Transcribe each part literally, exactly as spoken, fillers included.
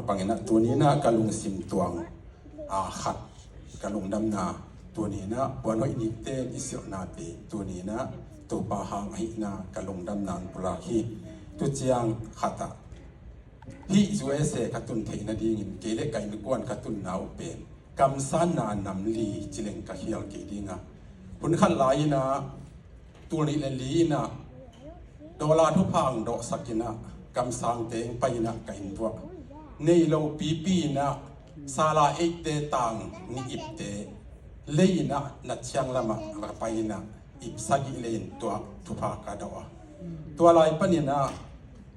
Bangin ah tuni-in ah ka lungsim tuang a khat, ka lungdamna, tuni-in ah puan hoih nikten i silhnate, tuni-in ah Topa hang ahihna ka lungdamna hong pulak hi. Tu ciang khat ah, hih U S A ka tun theih nadingin kei le ka innkuan ka tunna uh pen kamsanna nam li ci leng ka khial kei ding a, hun khat lai-in ah tul nih le li-in ah dollar thupha hong dawhsak-in ah kamsangte hong pai-in ah ka inn uah nei lo pipi-in ah sala eite tang nih ipte lei-in ah nathiang lamah ka pai-in ah ip sagih lei-in tua thupha ka dawh a. Tua lai panin ah,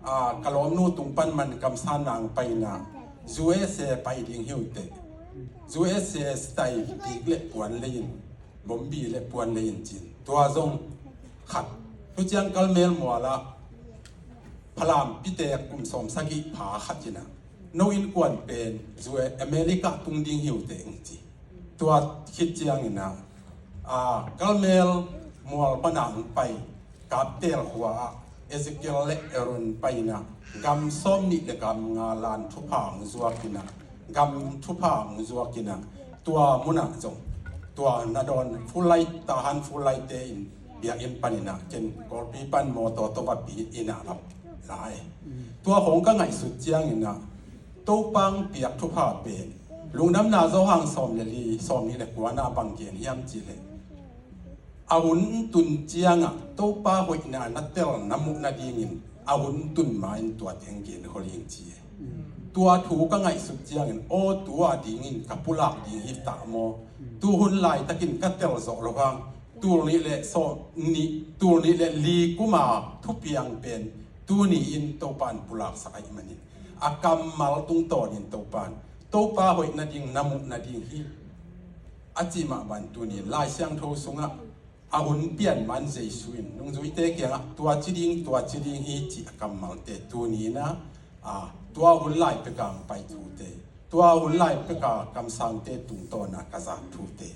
a, ka lawmnu tung pan man kamsanna hong pai-in ah U S A pai ding hi uh teh, U S A style dik le puan lei-in, bombi le puan lei-in ci-in tua zong khat. Tu ciang Kalmel mual ah Phalampite kum sawm sagih pha khat in ah no innkuan pen U S A, America tung ding hi uh teh hong ci. Tua khit ciangin ah, a, Kalmel mual pan ah hong pai, Kaptel khua ah Ezekiel le Aaron pai-in ah gam sawm nih le gam nga lan thupha hong zuak-in ah, gam thupha hong zuak-in ah, tua mun ah zong tua na dawn full light, Tahan full light-te in biakinn panin ah ken Kawlpi pan mawtaw tawh va pi-in ah va lai. Tua khawng ka ngaihsut ciangin ah Topa hong piak thupha pen, Lungdamna Johan sawm le li, sawm nih le kua-na bang gen hiam cih leh, a hun tun ciangah Topa hoihna na tel na muh nadingin a hun tun ma-in tua teng gen khol ing ci. Tua thu ka ngaihsut ciangin, aw, tua dingin ka pulak ding hi ta maw? Tu hun laitakin ka tel zawh lo hang, tul nih le sawm nih, tul nih le li kuma thupiang pen tuni-in Topa in pulaksak ahih manin a kammal tungtawnin Topa in, Topa hoih nading na muh nading hi, a cih mah bang tuni-in Lai Siangtho sungah a hun pian man Jesu in nungzuite kiangah tua ci ding, tua ci ding hi cih a kammalte tuni-in ah, a, tua hun lai peka hong pai thute, tua hun lai peka kamsangte tungtawna ka zat thute,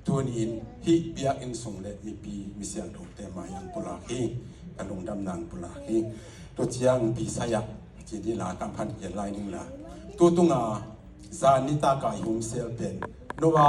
tuni-in hih biakinn sung le mipi misiangthote mai-ah hong pulak hi. Ka lungdamna hong pulak hi. Tua ciang pi sai-ah ci ding la, ka phan kian lai ding la. Tu tunga zan nitak a i hum sel pen Noah